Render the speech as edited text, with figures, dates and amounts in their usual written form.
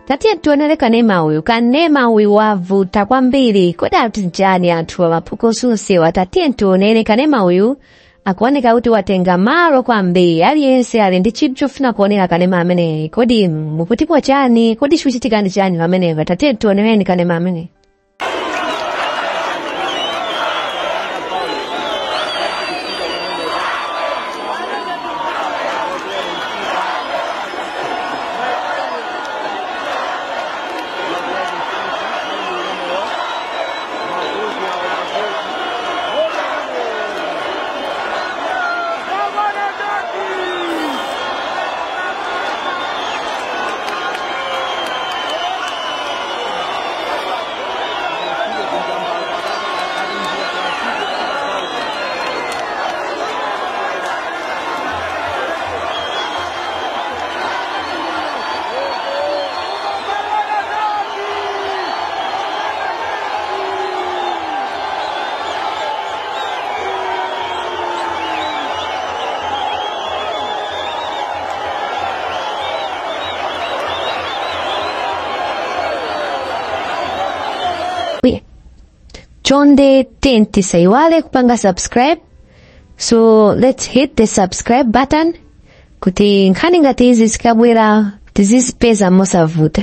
Tatiye tionere kanema uyu. Kanema uyu wavuta kwambiri. Kodi ati nchani anthu amaphokoso onsewa? Tatiye tionere kanema uyu. Akuoneka kuti watenga malo kwambiri. Aliyense ali ndi chidwi chofuna kuonera kanema ameneyi. Kodi mukutipo chani? Kodi chikuchitika ndi chani pamenepa? Tatiye tionereni kanema ameneyi. Chonde tisaiwale kupanga subscribe. So let's hit the subscribe button kuti nkhani ngati izi zikabwera tizizipeza mosavuta.